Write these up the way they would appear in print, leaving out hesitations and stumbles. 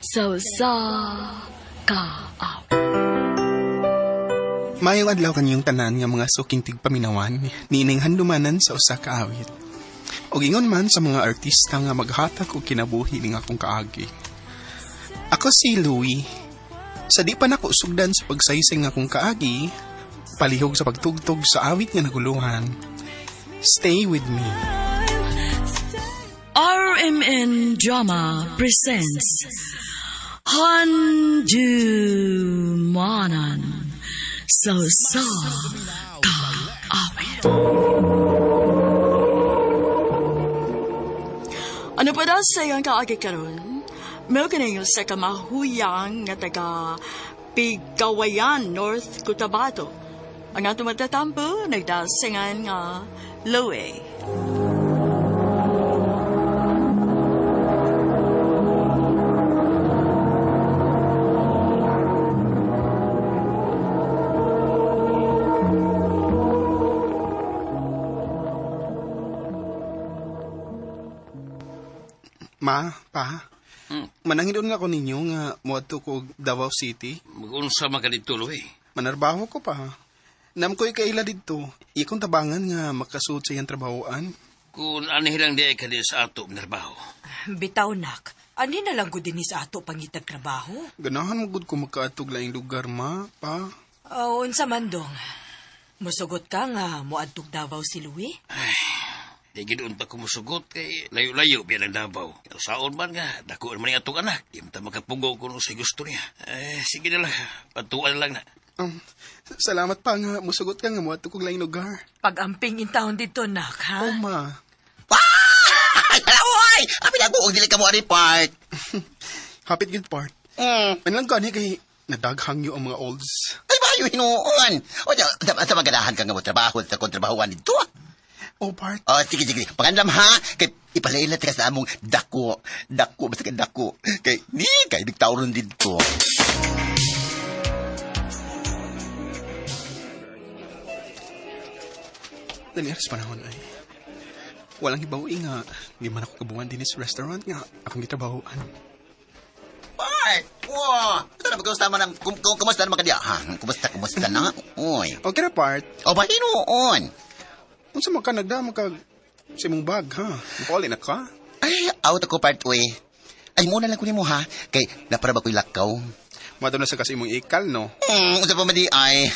Sa usa ka awit. Maayong adlaw kanyong tanan nga mga suking tigpaminawan, niining handumanan sa usa ka awit. Og ingon man sa mga artista nga maghatag og kinabuhi ning akong kaagi. Ako si Louie. Sa di pa nako sugdan sa pagsaysay nga akong kaagi, palihog sa pagtugtog sa awit nga naguluhan. Stay with me. RMN Drama presents Handumanan sa usa ka awit. Ano pa daw sa iyong kaagi karon? Mao kini sa kamahuyang nga taga Pigawayan, North Cotabato. Ang ato matatampo, nagdasingan nga Louie. Ma, pa, manangin nga ko ninyo nga moadto ko og Davao City. Mag-unsa man ka dito, Louie. Manarbaho ko pa. Nam ko'y kaila didto. Ikong tabangan nga makasuot sa iyang trabahoan. Kung ani lang di ay ka din sa ato manarbaho. Bitaw nak, ani na lang gud dinhi sa ato pangitag trabaho? Ganahan mo gud ko makaatog laing lugar, ma, pa. O unsa man dong? Musugot ka nga moadtog Davao si Louie? Di gid unta ko musugot kay layo-layo biya ng Davao. Saon man nga, dako man ning atong anak. Di man ta makapugo kung unsay gusto niya. Eh, sige na lang, patuan lang na. Salamat pa nga musugot ka nga moadto kog laing lugar. Pag-amping intawon didto nak, ha? Oh, ma. Ay, oy! Abi na ko, dili ka mo ari part. Hapit gid part. Ano lang gani kay nadaghang yo ang mga olds. Ay, bayo hinuon. O, sa maganahan ka nga mo trabaho sa kontrabahoan dito. Oh, part. O, sige, sige. Pangandam ha. Kay ipalailat ka sa among dako. Dako, basta ka dako. Kay, ni, kay big tauron dito. Dali aras panahon ay. Walang hibaw nga di man ako kabuan din sa restaurant nga akong gitrabahoan. Part! Wow! Ito na, kumusta man ang, kumusta naman ka diya? Ha? Kumusta, kumusta na? Oy. Okay na part. O, ba hinuon? Unsa man ka nagdamo kag sa imong bag ha? Makauli na ka? Ay, out ako part, uy. Ay, muna lang ko nimo ha. Kay, napara ba ko'y lakaw? Madto na sa kasi imong ikal no. Unsa pa man di ay.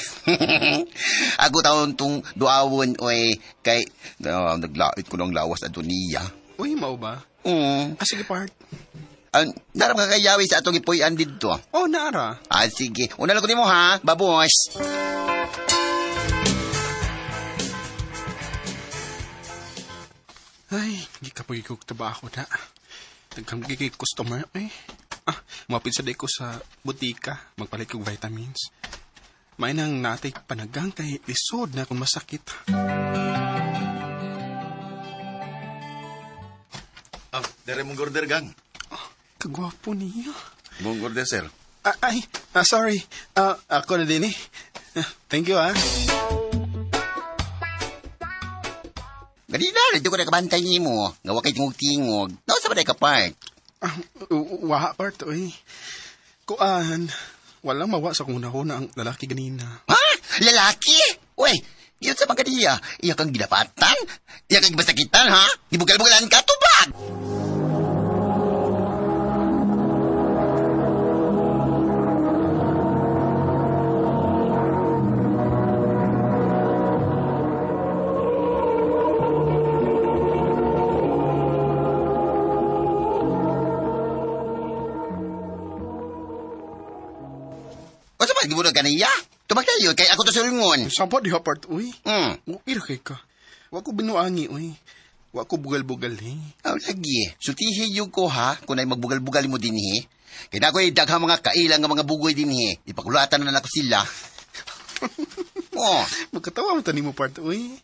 Ako taon tong duawon oy kay naglait ko ng lawas adto niya. Uy, mao ba? Ah, sige part. Naram ka kayawi sa atong ipuy-an didto. Oh, naara. Ah, sige. Una lang ko nimo ha. Babos. Ay, gikapoy ko trabaho na. Daghang gigig customer eh. Ah, mapit sa day ko sa butika, magpalit kog vitamins. May nang natay panagang kay lisod na kung masakit. Ah, dere mong order gang. Kagwapo niya. Mong order, sir. Ah, ay, sorry. Ah, ako na din eh. Ah, thank you ah. Ganina, dito ko nakabantay nimo. Nga wa kay tingog-tingog. Nausa ba day ka part? Ah, waha part oy. Kuan, walang mawa sa kung una ang lalaki ganina. Ha? Lalaki? Uy, yun sa mga diya. Iya kang ginapatan? Iya kang gibasakitan, ha? Gibugal-bugalan ka, tubag! O sa ba, gibunog ka niya? Tubag tayo, kay ako to sulungon. Sapa diha part uy. Uir kay ka. Wa ko binuangi uy. Wa ko bugal-bugal eh. Aw, lagi. Sultihi yung ko ha, kung ay magbugal-bugal mo din he. Kaya na ako'y daghang mga kailang nga mga bugoy din he. Ipakulatan na nako sila. Oh. Magkatawa mo tani mo part uy.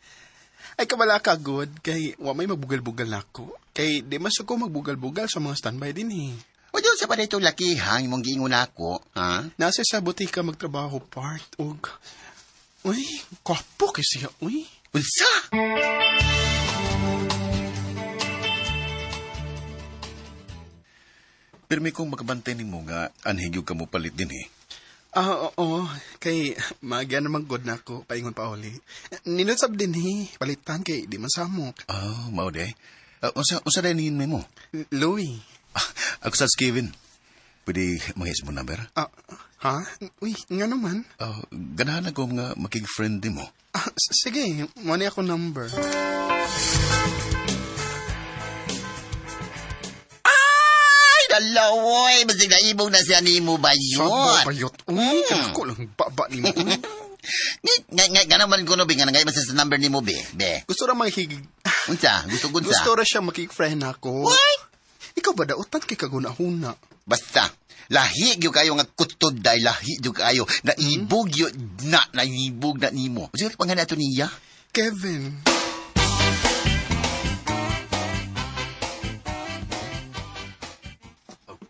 Ay kabala ka good kay wa may magbugal-bugal nako. Kay di mas ako magbugal-bugal sa mga standby din eh. O Diyos, sa pa dito laki ha, imong giingon ako, ha? Nasa sa butika magtrabaho part og uy, gwapo kay siya uy. Unsa? Pirmi kong makabantay nimo nga anhig ka mo palit din eh. Ah, oo. Kay maagyan naman good na ako, paingon pa uli. Ninusab din eh, palitan kay di man samok. Oh, mao de. Unsa day nihin mo? Louie. Ah, ako sa Kevin. Pwede mangis mo number? Ah, ha? Uy, nga naman. Oh, ganahan ako nga makig-friend nimo. Ah, sige, mo ni ako number. Ay, dalawoy! Basig naibog na siya nimo ba yun? Sabo bayot. Uy, ako lang baba ni mo. Nga, nga, nga naman ko no, be, nga nangay man sa number nimo, be. Be. Gusto ra makig... Unsa? Gusto ko unsa? Gusto ra siya makig-friend ako. Why? Ikaw ba dautan kay kaguna-huna? Basta, lahi gyud kayo nga kutod dahil lahi gyud kayo. Naibog yun na, naibog na nimo. Unsa pangalan ato niya? Kevin.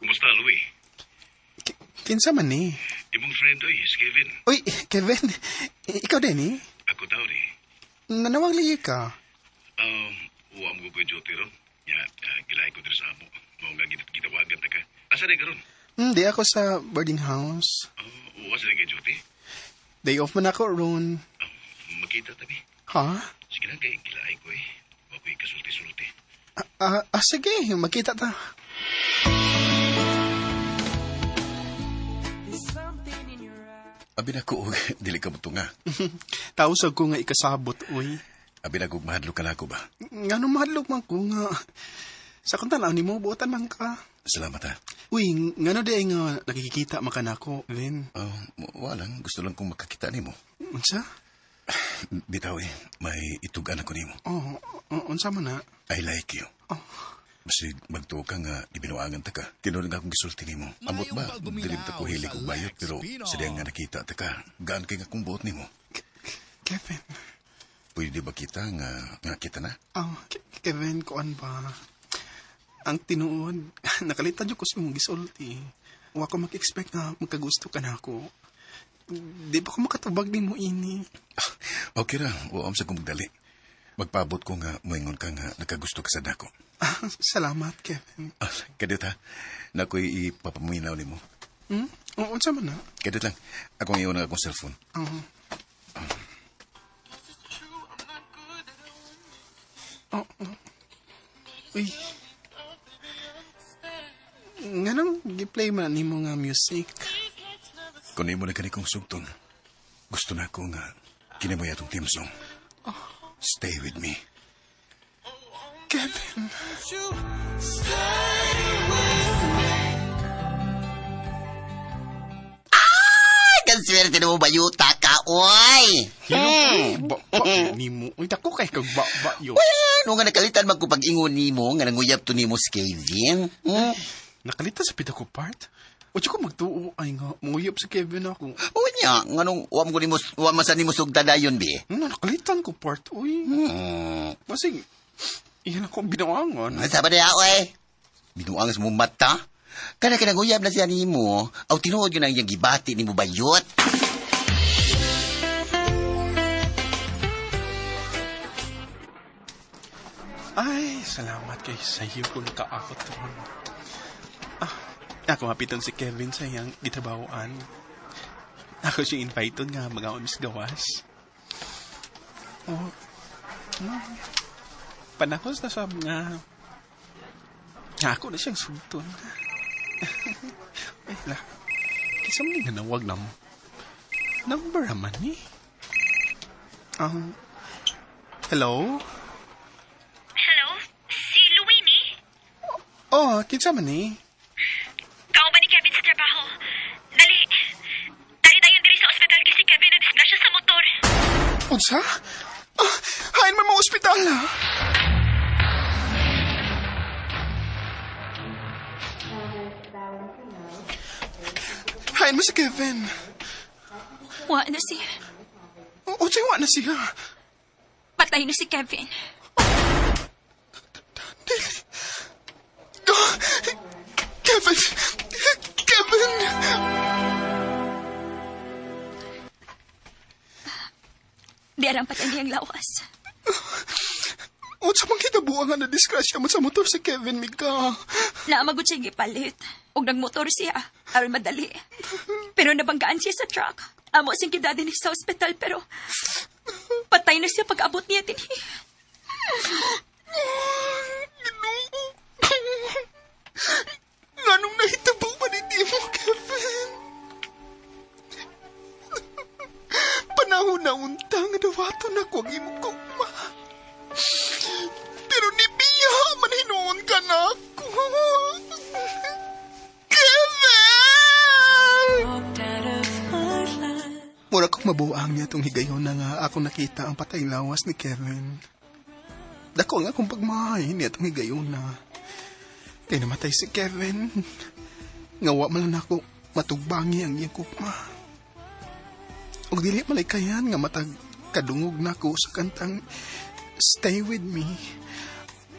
Kumusta, Louie? Kinsa man ni? Imong friend, oy, si Kevin. Uy, Kevin. Ikaw din eh. Ako tao ni. Nanawag lagi ka. Uwa mo ko duty ron. Ya, gilahi ko diri sa amo. Mao nga gitawagan ta ka. Asa na karon? Hindi ako sa boarding house. Uwa sa kay duty. Day off man ako ron. Makita tabi. Ha? Sige lang kay gilahi ko eh. Wa ko'y kasulti-sulti. Sige, magkita ta. Abi na ko, og dili ka mutunga. Tao sa ko nga ikasabot, uy. Abi na ko mahadlok ka na ako ba? Nga nung mahadlok man ko nga. Sa kung tanaw ni mo, buotan man ka. Salamat ha. Uy, ngano di ay nga nakikita man ka nako, Vin. Oh, wala lang. Gusto lang kong makakita nimo. Unsa? Bitaw eh, may itugan ako nimo. Oh, unsa man na? I like you. Oh. Basta magtuo ka nga, gibinuangan ta ka. Tinuod nga akong gisulti nimo. Amot ba, dilim ta ko hilig og bayot, pero sa diyang nga nakita ta ka, gaan kay nga kung buot nimo. Kevin. Pwede ba kita nga kita na? Oh, Kevin, kuan ba? Ang tinuod, nakalitan ko sa imong gisulti. Wa ko mag-expect na magkagusto ka na ako. Di ba ko makatubag nimo ini? Okay ra, wa sa kong magdali. Magpaabot ko nga moingon ka nga nakagusto ka sa dako. Ah, salamat, Kevin. Ah, kadit ha, nako'y ipapaminaw nimo. Hmm? Unsa man na? Kadit lang, akong iyon ang akong cellphone. Oh. Oh, oh. Uy. Nganong gi-play man nimo nga music? Kung nimo na kani kong sugton, gusto na ko nga kini mo atong theme song. Stay with me. Kevin. Ay, kanswerte mo bayuta ka, oy! Uy, ba nimo. Uy, dako kay kag ba yo. Ano nga nakalitan man ko pag-ingon nimo nga nanguyab to nimo si Kevin? Hmm? Nakalita sa pita ko part. O ko magtuo ay nga manguyab si Kevin ako. O niya, nganong wa mo nimo wa man sa nimo sugta dayon be. Nakalitan ko part. Uy. Basig iyan ako ang binuangan. Sa ba diha, oy? Binuang sa mong mata? Kana ka nanguyab na siya nimo, aw tinuod yun ang iyang gibati nimo bayot. Ay, salamat kay sayo kung nakaakot ron. Ah, ako hapiton si Kevin sa iyang gitrabahoan. Ako siya invite nga magaon mis gawas. Oh. Panahos na sab nga. Ako na siyang sugton. Ay la. Kisa mo nga nawag na mo. Number naman ni. Hello? Hello? Si Louie ni? Oh, kinsa man ni? Kauban ni Kevin sa trabaho. Dali. Dali tayo diri sa ospital kasi Kevin na disgrasya sa motor. Unsa? Ah, hain man mo ospital ah. Hain mo si Kevin. Wa na siya. Unsay wa na siya? Patay na si Kevin. Kevin! Kevin! Di aram patay niyang lawas. Unsa man kitabuang nga na-disgrasya mo sa motor si Kevin, Mika? Naamagod siya gipalit. Og nagmotor siya. Aron madali. Pero nabanggaan siya sa truck. Amo siyang gidadin sa ospital pero patay na siya pag-abot niya dinhi. Ginoo. Nganong nahitabo man hindi mo, Kevin? Panahon na unta nga dawaton ako ang imong gugma. Pero ni Bia, man hinuon ka na ako. Kevin! Mura kong mabuang niya itong higayon na nga ako nakita ang patay lawas ni Kevin. Dako ang akong pagmahay niya itong higayon na. Kaya namatay si Kevin. Nga wa man lang ako matugbangi ang iyang kukma. Og dili malikayan nga matag kadungog nako sa kantang Stay With Me.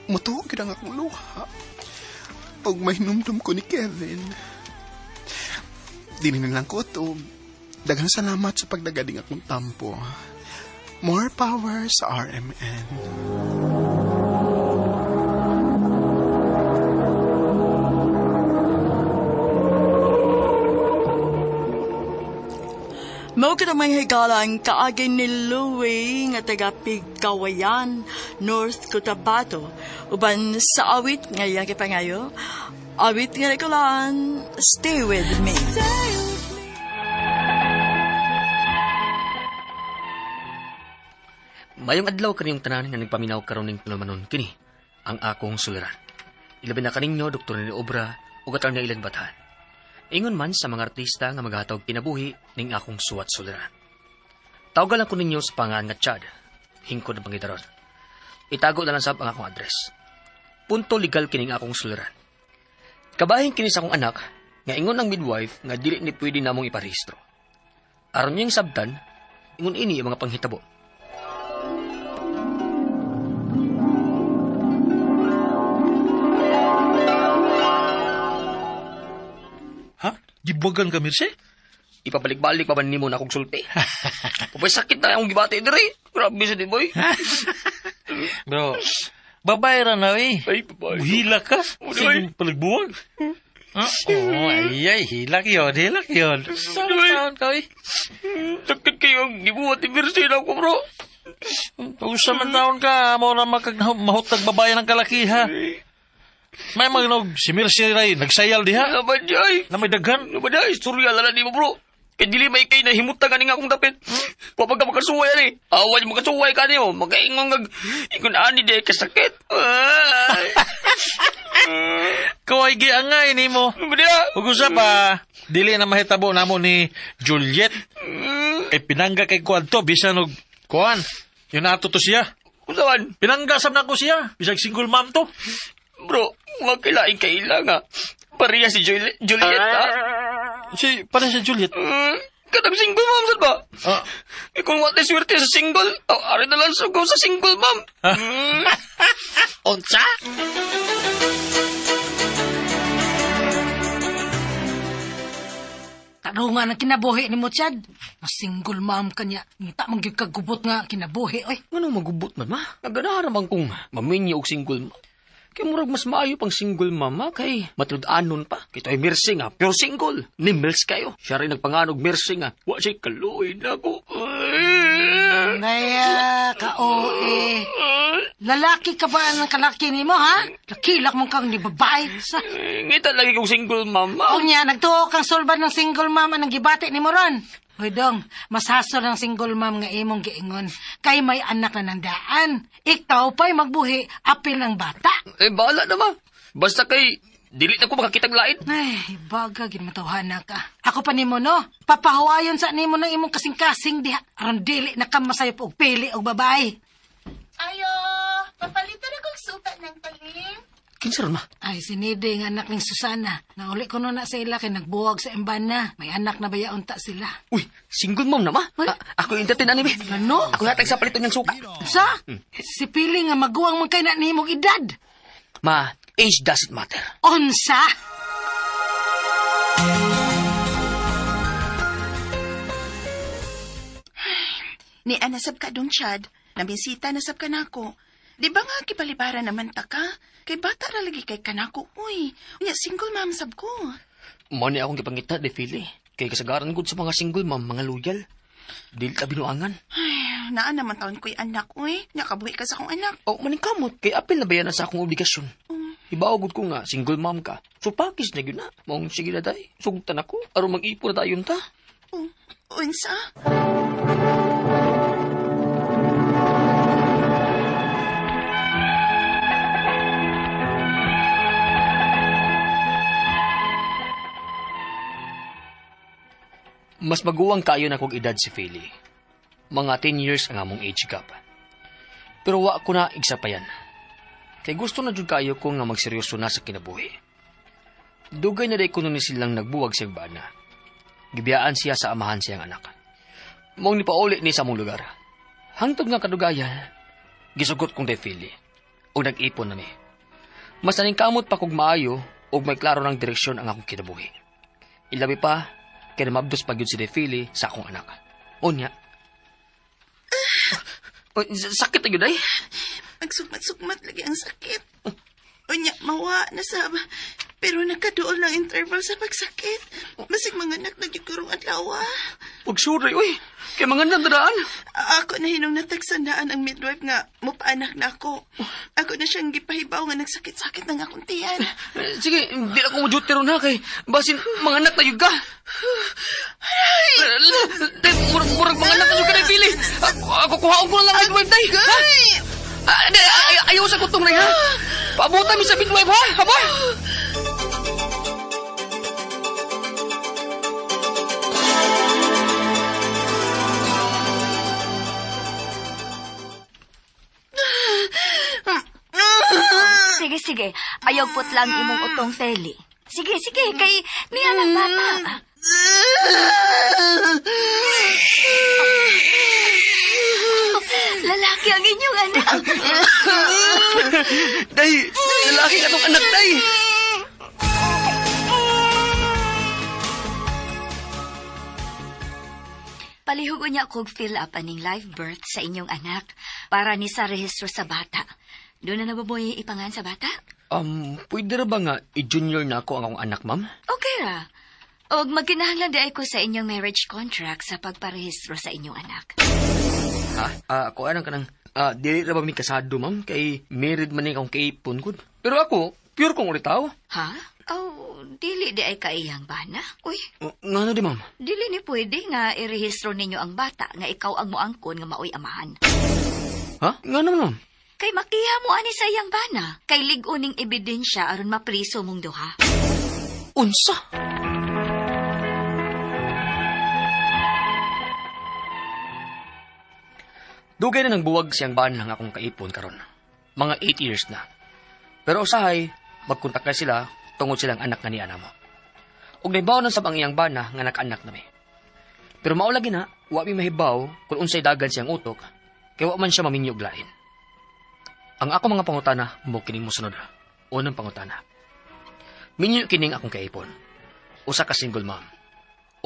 Mutuo gyud ang akong luha. Og mahinumdum ko ni Kevin. Dili na lang ko to. Daghang salamat sa pagdagading akong tampo. More power sa RMN. Mao kita may higala ang kaagi ni Louie nga taga Pigkawayan, North Cotabato. Uban sa awit nga iyang gipangayo, awit nga nikulaan, Stay With Me. Mayong adlaw kaniyong tanan nga nagpaminaw karon ning tulumanon kini ang akong suliran. Ilabi na kaninyo Dr. Nini Obra ug atang na ilan batahan. Ingon man sa mga artista nga maghatag kinabuhi ning akong suwat suliran. Tawgan lang ko ninyo sa pangan nga Chad, hingkod ang pangitaron. Itago na lang sab ang akong address. Punto legal kining akong suliran. Kabahin kini sa akong anak nga ingon ang midwife nga dili ni pwede namong iparehistro. Aron niyang sabtan, ingon ini ang mga panghitabo. Ha? Gibuwagan ka, Mirse? Ipabalik-balik pa ba nimo na akong sulti? Pupay sakit na akong gibati diri. Grabe sa di boy. Bro, babae ra na eh. Ay, babae. Hila ka. Sige, palagbuwag. Oo, ay, ay, hilak yun, hilak yun. Saan ka eh? Sakit kayo ang gibuhat ni Mirse na ako, bro. Usa man taon ka, mo na mahutag babae ng kalaki, ha? May magnog, si Mirse ray, nagsayal diha. Naman ay. Na may daghan. Naman ay, istorya na lang di mo, bro. Kaya dili may kay nahimutang ani nga akong dapit. Wapag ka makasuway ani. Awan makasuway ka niyo. Makaingon nga, ingon ani di kasakit. Ay. Kaway giangay ni mo. Naman diha. Ug usa pa, dili na mahitabo namo ni Juliet. Eh, pinangga kay kuan to, bisan og kuan. Yun ato to siya. Usawan? Pinangga sab nako siya. Bisag single mom to. Bro, makilaing kaila nga. Pareha si Juliet, ha? Si, pareha si Juliet? Katang single mom, sad ba? Ah. Eh, kung what swerte sa single, oh, ari na lang sugaw sa single mom. Unsa? Tarungan ang kinabuhi ni mo, Chad. Mas single mom ka niya. Ngita mong gyud kagubot nga kinabuhi, oy. Anong magubot man, ma? Naganahan naman kung maminyo og single mom. Kay murag mas maayo pang single mama kay matud-anon pa. Kay to'y Mercy nga, pure single. Ni Mills kayo. Siya rin nagpanganog Mercy nga. Wa siya kaluoy na ko. Naya, ka-oe. Lalaki ka ba ang kalaki ni mo, ha? Lakilak mong kang ni babae. Sa... Ngita lagi kong single mama. O niya, nagtuo kang sulbad ng single mom anong gibati ni mo ron. Hoy dong, masasol ang single mom nga imong giingon. Kay may anak na nandaan. Ikaw pa'y magbuhi, apil ng bata. Eh, bahala na ma. Basta kay, dili na ko makakitang lain. Ay, baga, ginmatawhana ka. Ako pa nimo, no? Papahuwayon sa nimo ng imong kasing-kasing diha. Aron dili na ka masayop og pili og babae. Ayo, papalitan akong suka ng talim. Kinsa ron, ma? Ay, si Nide nga anak ning Susana. Nauli ko no na sa ila kay nagbuwag sa embana. May anak na bayaon ta sila. Uy, single mom na, ma? Ako yung entertain ani, be. Ano? Ako hatag sa paliton ng suka. Sa? Si Pili nga maguwang man kay na nimong edad. Ma, age doesn't matter. Unsa? Ni anasab ka dong, Chad. Nabisita nasab ka nako. Di ba nga kipalibaran naman ta ka? Kay bata ra lagi kay kanako, uy. Unya, single mom sab ko. Mao ni akong gipangita, de Fili. Kay kasagaran gud sa mga single mom, mga loyal. Dili ta binuangan. Ay, naa naman taon ko'y anak, uy. Nya kabuhi ka sa akong anak. Oh, maningkamot kay apil na ba yan sa akong obligasyon? Ibaw gud ko nga single mom ka. So pakis na gyud na. Maong sige na day. Sugtan ako aron mag-ipon na dayon ta. Oh, unsa? Mas maguwang kayo na kog edad si Feli. Mga 10 years ang among age gap. Pero wa ko na igsa pa yan. Kay gusto na jud kayo ko nga magseryoso na sa kinabuhi. Dugay na day kuno ni silang nagbuwag sa bana. Gibiyaan siya sa amahan siyang anak. Maong nipauli ni sa among lugar. Hangtod nga kadugayan, gisugot kong day Feli. O nag-ipon nami. Mas naningkamot pa kog maayo ug may klaro ng direksyon ang akong kinabuhi. Ilabi pa, kaya mabdos pa gyud si Defili sa akong anak. Unya. Sakit na gyud ay. Nagsugmat-sugmat lagi ang sakit. Unya, mawa na sab. Pero nakaduol ng interval sa pagsakit. Masig mga anak na gyud karong adlaw. Pagsuray, uy. Kay mga nandaan. Ako na hinong natagsandaan ang midwife nga mupaanak na ako. Ako na siyang gipahibaw nga nagsakit-sakit ng akong tiyan. Sige, hindi na ko mo-duty ron ha kay basin mga anak na yun ka. Ay! Murag mga anak na yun ka na pili. Ako kuhaon ko na lang midwife day. Ha? Ayaw sa kutong na ha. Paabutan mi sa midwife ha. Haba? Sige, sige. Ayaw putlang imong utong Feli. Sige, sige. Kay niya ng bata. Lalaki ang inyong anak. Day, lalaki ka tong anak, day. Palihog niya kog fill up aning live birth sa inyong anak para ni sa rehistro sa bata. Doon na nababoy ipangan sa bata? Pwede ra ba nga i-junior na ako ang akong anak, ma'am? Okay ra. Og magkinahanglan di ay ko sa inyong marriage contract sa pagparehistro sa inyong anak. Ha? Ako anang kanang, dili ra ba mi kasado, ma'am? Kay married man ni akong kaipon gud. Pero ako, pure kong ulitaw. Ha? Oh, dili di ay kaiyang bana. Uy. Ngano di, ma'am? Dili ni pwede nga irehistro ninyo ang bata nga ikaw ang moangkon nga maoy amahan. Ha? Ngano, ma'am? Kay makiha mo ani sa iyang bana. Kay lig-o ning ebidensya aron mapriso mong duha. Unsa? Dugay na nang buwag siyang bana nga akong kaipon karon. Mga 8 years na. Pero usahay, magkontak na sila tungod silang anak nga ni ana mo. Ug nahibaw na sab ang iyang bana nga nakaanak na mi. Pero mao lagi na, wa mi mahibaw kung unsay dagan siyang utok, kay wa man siya maminyo og lain. Ang ako mga pangutana mo kining mosunod. Unang pangutana. Minyo kining akong kaipon. Usa ka single mom.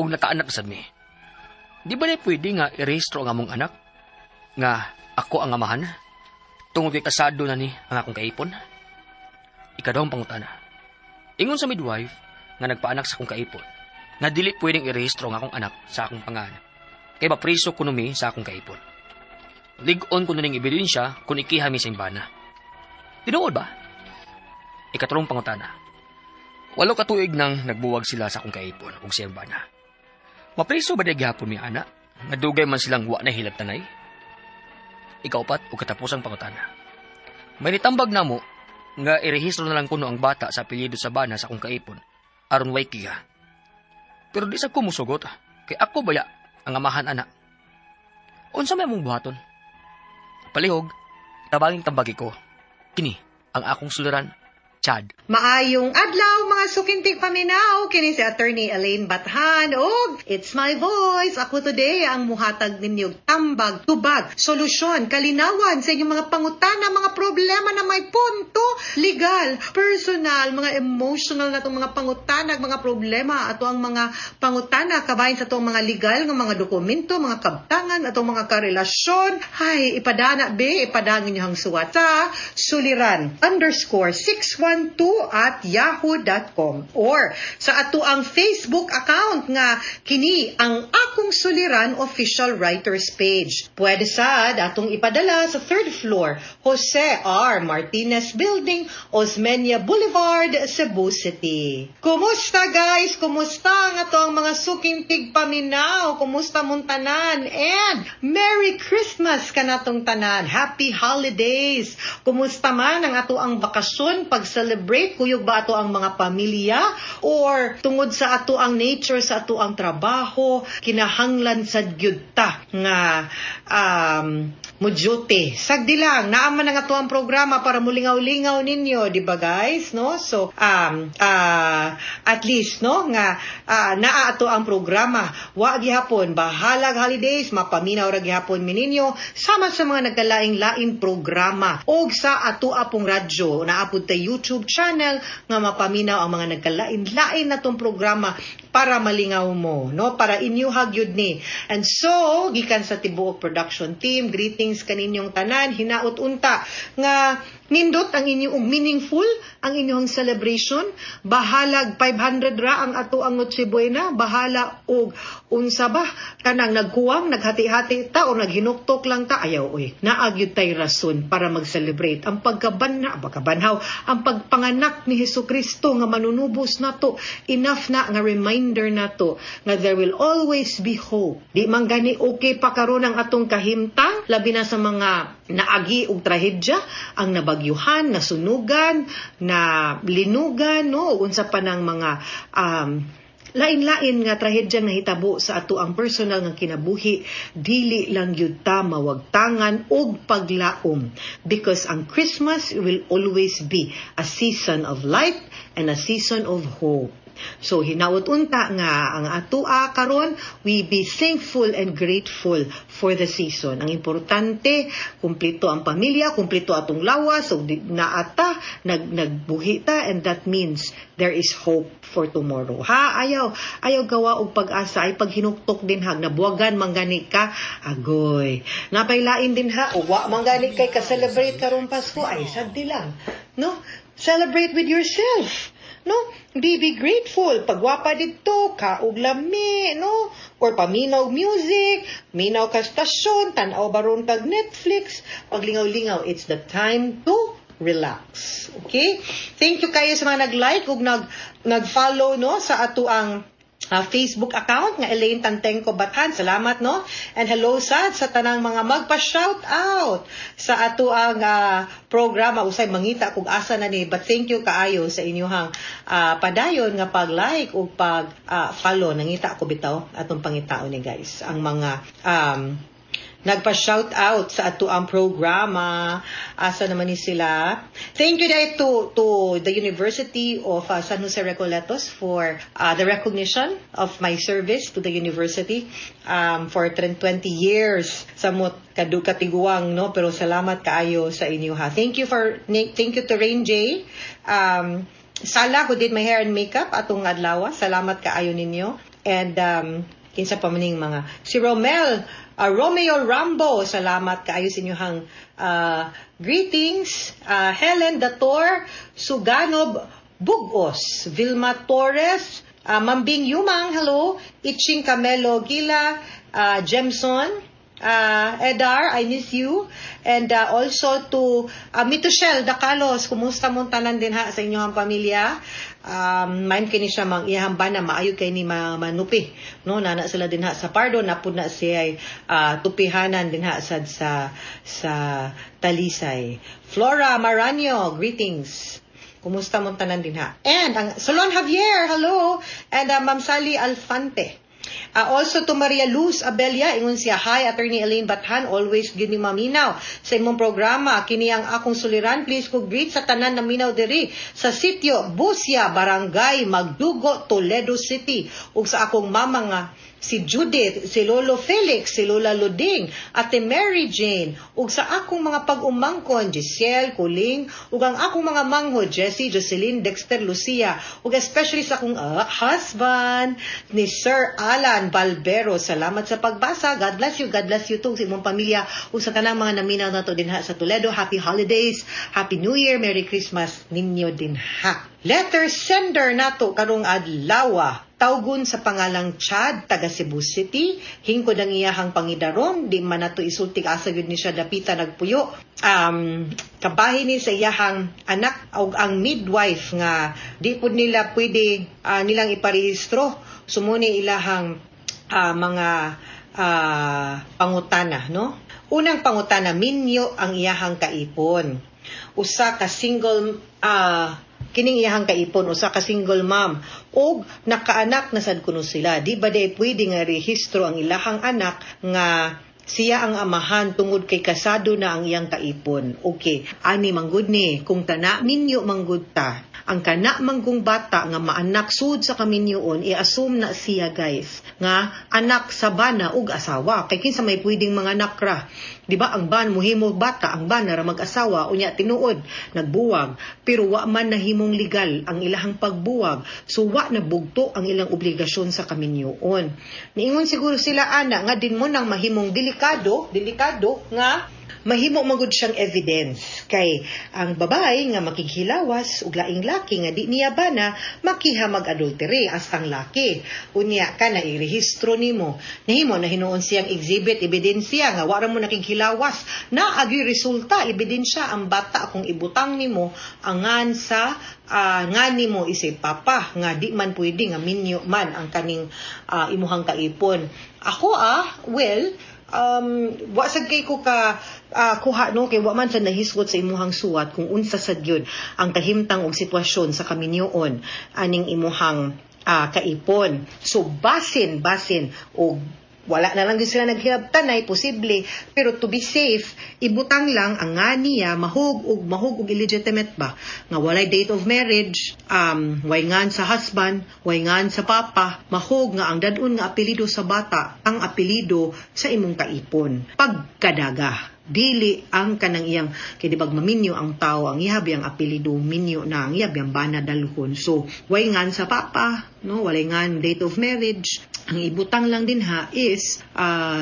Ug nakaanak na sad mi. Di ba na pwede nga irehistro ang among anak? Nga ako ang amahan? Tungod kay kasado na ni ang akong kaipon? Ikaduhang pangutana. Ingon sa midwife nga nagpaanak sa akong kaipon, nga dili pwedeng irehistro ang akong anak sa akong pangalan. Kay mapriso kuno mi sa akong kaipon. Lig-on kuno ning ebidensya kung ikiha mi sa imbana. Tinuod ba? Ikatulong pangutana. 8 ka tuig nang nagbuwag sila sa akong kaipon ug sa imbana. Mapriso ba di gihapon mi ana? Nga dugay man silang wa na hilabtanay? Ikaupat ug katapusang pangutana. May nitambag namo nga irehistro na lang kuno ang bata sa apelyido sa bana sa akong kaipon aron way kiha. Pero di sa ko musugot kay ako baya ang amahan ana. Unsa may among buhaton? Palihog, tabanging tambagi ko. Kini ang akong suliran Chad. Maayong adlaw, mga suking tigpaminaw, kini si Attorney Elaine Bathan og It's My Voice. Ako today ang muhatag ninyo og tambag, tubag, solusyon, kalinawan sa inyong mga pangutana, mga problema na may punto legal, personal, mga emotional na itong mga pangutana, mga problema, ato ang mga pangutana kabahin sa atong mga legal nga mga dokumento, mga kabtangan, atong mga karelasyon. Hay, ipadana be, ipadana inyong suwat sa suliran_612@yahoo.com or sa ato ang Facebook account nga kini ang Akong Suliran Official Writers Page. Pwede sad atong ipadala sa third floor, Jose R. Martinez Building, Osmeña Boulevard, Cebu City. Kumusta, guys? Kumusta ang ato ang mga suking tigpaminaw? Kumusta mong tanan? And Merry Christmas kanatong tanan. Happy holidays. Kumusta man ang ato ang bakasyon, pag-celebrate? Kuyog ba ato ang mga pamilya or tungod sa ato ang nature sa ato ang trabaho, kinahanglan sad gyud ta nga mo-duty? Sagdi lang, naa man ang ato ang programa para mulingaw-lingaw ninyo, di ba, guys, no? So at least, no, nga naa ato ang programa. Wa gihapon bahalag holidays, mapaminaw ra gihapon mi ninyo sama sa mga nagkalaing-laing programa og sa ato apong radyo, naa pud tay YouTube channel nga mapaminaw ang mga nagkalain-lain natong programa para malingaw mo, no, para inyuha gyud ni. And so, gikan sa tibuok production team, greetings kaninyong tanan. Hinaot unta nga nindot ang inyong meaningful ang inyong celebration. Bahalag 500 ra ang ato ang Noche Buena, bahala og unsa ba, kanang nagkuwang, naghati-hati ta o naghinuktok lang ta, ayaw oy. Naa gyud tay rason para mag-celebrate ang pagkabanha, pagkabanhaw, ang pagpanganak ni Hesus Kristo nga manunubos nato. Enough na nga reminder nato nga there will always be hope. Di man gani okay pa karon ang atong kahimtang, labi na sa mga naagi og trahedya, ang nabagyuhan, nasunugan, na linugan, no, unsa pa nang mga lain-lain nga trahedyang nahitabo sa ato ang personal nga kinabuhi, dili lang gyud ta mawagtangan og paglaom because ang Christmas will always be a season of light and a season of hope. So hinaot unta nga ang atua karon, we be thankful and grateful for the season. Ang importante, kumpleto ang pamilya, kumpleto atong lawas, ug naata nagbuhi ta, and that means there is hope for tomorrow. Ha, ayaw ayaw gawa og pag-asa ay paghinuktok din ha, nabuwagan man gani ka, agoy. Napaylain din ha, uwa man gani kay ka-celebrate karong Pasko, ay sagdi lang. No? Celebrate with yourself. No? Be grateful. Pagwapa dito, kaog lami, no? Or paminaw music, minaw ka stasyon, tanaw baron kag Netflix. Paglingaw-lingaw, it's the time to relax. Okay? Thank you kayo sa mga nag-like ug nag-follow, no, sa ato ang Facebook account nga Elaine Tantengco Bathan. Salamat, no? And hello sad sa tanang mga magpa-shout out sa ato ang programa. Usay mangita kung asa na ni. But thank you kaayo sa inyong padayon nga pag-like ug pag follow. Nangita ko bitaw atong pangitaon ni, guys. Ang mga nagpa-shout out sa ato ang programa. Asa naman ni sila? Thank you dahil to the University of San Jose Recoletos for the recognition of my service to the university for 20 years samot kadu katiguang, no, pero salamat kaayo sa inyo ha. Thank you to Rain J. Sala who did my hair and makeup atong adlaw. Salamat kaayo ninyo. And kinsa pa maning mga si Romel, Romeo Rambo, salamat kaayo sa inyong greetings. Helen Dator Suganob Bugos, Vilma Torres, Mambing Yumang, hello, Itching Camelo Gila, Jemson, Edar, I miss you. And also to Mitushel Dacalos, kumusta mong tanan din ha sa inyong pamilya? Main kini siya mang iyahang bana, maayo kay ni manupi, no, nana sila din ha sa Pardo, napud na siya ay tupihanan din ha sad sa Talisay. Flora Maranio, greetings. Kumusta mong tanan din ha? And ang Solon Javier, hello. And Ma'am Sally Alfante. Also to Maria Luz Abelia, ingon siya, "Hi, Attorney Elaine Bathan, always gyud ni maminaw sa imong programa. Kini ang akong suliran, please ko greet sa tanan na minaw diri sa sitio Busia, Barangay Magdugo, Toledo City, ug sa akong mama nga si Judith, si Lolo Felix, si Lola Luding, Ate Mary Jane, ug sa akong mga pag-umangkon, Giselle, Kuling, ug ang akong mga manghod, Jessie, Jocelyn, Dexter, Lucia, ug especially sa akong husband, ni Sir Alan Balbero. Salamat sa pagbasa. God bless you. God bless you too sa imong pamilya ug sa tanang mga naminaw nato dinha sa Toledo. Happy holidays, Happy New Year, Merry Christmas ninyo dinha." Letter sender nato karong adlaw, tawgon sa pangalang Chad, taga Cebu City. Hingkod ang iyahang pangidaron, di man nato isulti asa gyud ni siya dapita nagpuyo. Kabahin ni sa iyahang anak og ang midwife nga di pud nila pwede nilang iparehistro. Sumuni ilahang mga pangutana, no? Unang pangutana, minyo ang iyahang kaipon. Usa ka single kining iyahang kaipon usa ka single mom og nakaanak na sad kuno sila. Di ba di pwede nga rehistro ang ilahang anak nga siya ang amahan tungod kay kasado na ang iyang kaipon? Okay, ani manggod ni kung kana minyo manggod ta, ang kana manggung bata nga maanak sud sa kaminyoon, i-assume na siya, guys, nga anak sa bana ug asawa, kay kinsa may pwedeng mga anak ra, di ba? Ang ban muhimo bata, ang bana ra mag-asawa. Unya tinuod nagbuwag, pero wa man nahimong legal ang ilahang pagbuwag, so wa na bugto ang ilang obligasyon sa kaminyoon. Niingon siguro sila ana nga din mo nang mahimong delikado, delikado nga mahimo magud siyang evidence, kay ang babae nga makighilawas og laing laki nga di niya bana, makiha mag-adultery as ang laki. Unya ka na irehistro nimo, nahimo na hinuon siyang exhibit, ebidensya nga wara mo nakighilawas na agi resulta ebidensya ang bata kung ibutang nimo angan sa nga nimo isip papa nga di man pwede nga minyo man ang kaning imuhang kaipon. Ako well, wa sad kay ko ka kuha, no, kay wa man sad nahisgot sa imuhang suwat kung unsa sad yun ang kahimtang og sitwasyon sa kaminyoon aning imuhang kaipon. So basin basin og wala na lang gyud sila naghilabtan ay posible, pero to be safe, ibutang lang ang nga niya mahug og mahug og illegitimate ba, nga walay date of marriage, way ngan sa husband, way ngan sa papa, mahug nga ang dadon nga apelyido sa bata ang apelyido sa imong kaipon pagkadaga, dili ang kanang iyang, kay di bag maminyo ang tao, ang ihabi ang apelyido, minyo na ang ihabi ang bana dalhon. So way ngan sa papa, no, walay ngan date of marriage. Ang ibutang lang din ha is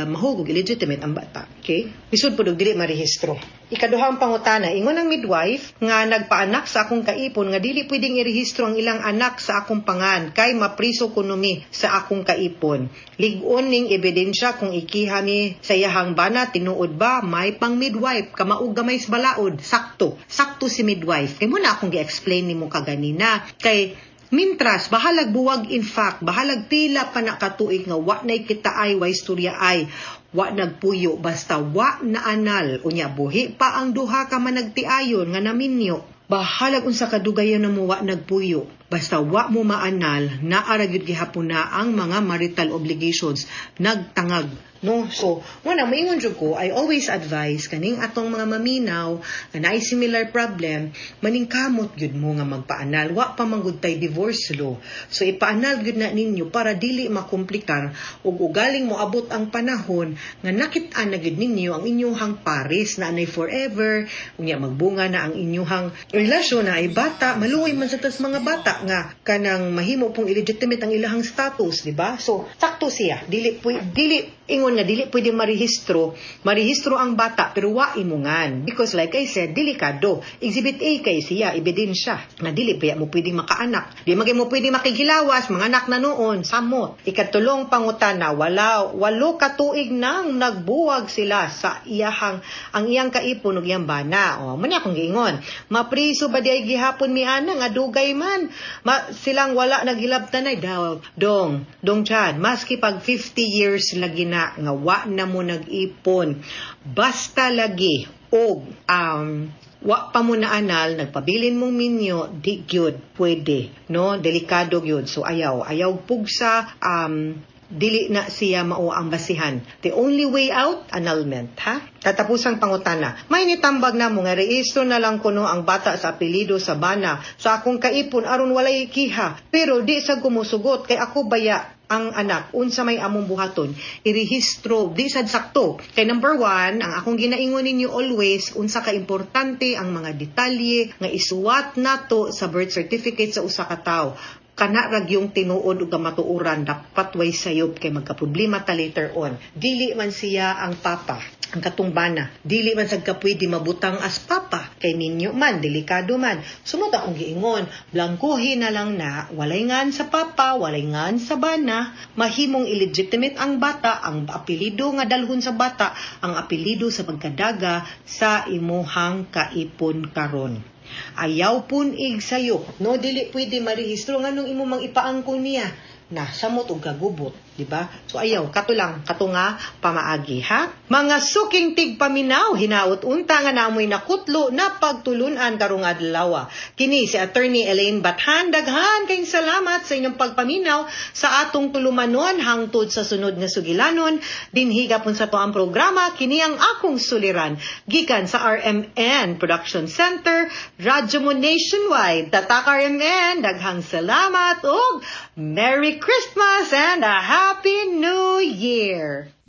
mahugog illegitimate ang bata. Okay, lisod pud og dili marehistro. Ikaduhang pangutana, ingon ang midwife nga nagpaanak sa akong kaipon nga dili pwedeng irehistro ang ilang anak sa akong pangan kay mapriso kuno mi sa akong kaipon. Lig-on ning ebidensya kung ikiha mi sa iyahang bana, tinuod ba? May pang midwife kamaog gamay sa balaod. Sakto sakto si midwife, kay mo na akong gi-explain nimo kaganina, kay mintras, bahalag buwag in fact, bahalag pila pa na katuig nga wa na'y kita ay, wa istorya ay, wa nagpuyo, basta wa na anal, unya buhi pa ang duha ka managtiayon nga naminyo. Bahalag unsa kadugayan na mo wa nagpuyo, basta wa mo maanal, naara gyud gihapon na ang mga marital obligations nagtangag, no? So muna moingon jud ko, I always advise kaning atong mga maminaw nga naay similar problem, maningkamot gyud mo nga magpaanal. Wa pa man gud tay divorce law, so ipaanal gyud na ninyo para dili makomplikar ug ugaling moabot ang panahon nga nakit-an na gyud ninyo ang inyong pares na anay forever. Unya magbunga na ang inyong relasyon na ay bata, maluoy man sa tas mga bata nga kanang mahimo pong illegitimate ang ilahang status, di ba? So sakto siya, dili dili ingon nga dili pwede marehistro, marehistro ang bata pero wa imungan, because like I said, delikado. Exhibit A kay siya, ebidensya na dili pa mo pwedeng makaanak, di magay mo pwedeng makigilawas mga anak na noon samot. Ikatulong pangutana, wala 8 ka tuig nang nagbuwag sila sa iyahang ang iyang kaipon ug iyang bana. O man akong giingon, mapriso ba di ay gihapon mi ana nga dugay man ma, silang wala naghilabtan ay daw? Dong dong Chad, maski pag 50 years lagi na nga wa na mo nag-ipon, basta lagi og wa pa mo na anal, nagpabilin mong minyo, di gyud pwede, no? Delikado gyud. So ayaw ayaw pugsa. Dili na siya mao ang basihan. The only way out, annulment, ha? Katapusang pangutana. May nitambag na mo nga rehistro na lang kuno ang bata sa apelyido sa bana sa akong kaipon aron walay kiha. Pero di sa gumusugot kay ako baya ang anak, unsa may among buhaton, irehistro di sad sakto. Kay number one, ang akong ginaingon ninyo always, unsa ka importante ang mga detalye nga isuwat nato sa birth certificate sa usa ka tawo. Kana ra gyung tinuod ug kamatuoran, dapat way sayop kay magkaproblema ta later on. Dili man siya ang papa, ang katong bana. Dili man sad ka pwede mabutang as papa kay minyo man, delikado man. Sumod akong giingon, blangkohin na lang na walay ngan sa papa, walay ngan sa bana, mahimong illegitimate ang bata, ang apelyido nga dalhon sa bata, ang apelyido sa pagkadaga sa imuhang kaipon karon. Ayaw pun ig sayop, no? Dili pwede marehistro, nganong imo mang ipaangkon niya na samot og kagubot, di ba? So ayaw, kato lang, kato nga pamaagi, ha? Mga suking tigpaminaw, hinaot unta nga namoy nakutlo na pagtulunan karong adlaw. Kini si Attorney Elaine Bathan, daghan kayong salamat sa inyong pagpaminaw sa atong tulumanon hangtod sa sunod nga sugilanon. Dinhi gapon sa atoang programa, kini ang akong suliran gikan sa RMN Production Center, Radyo Mo Nationwide. Tatak RMN, daghang salamat ug Merry Christmas and a Happy New Year!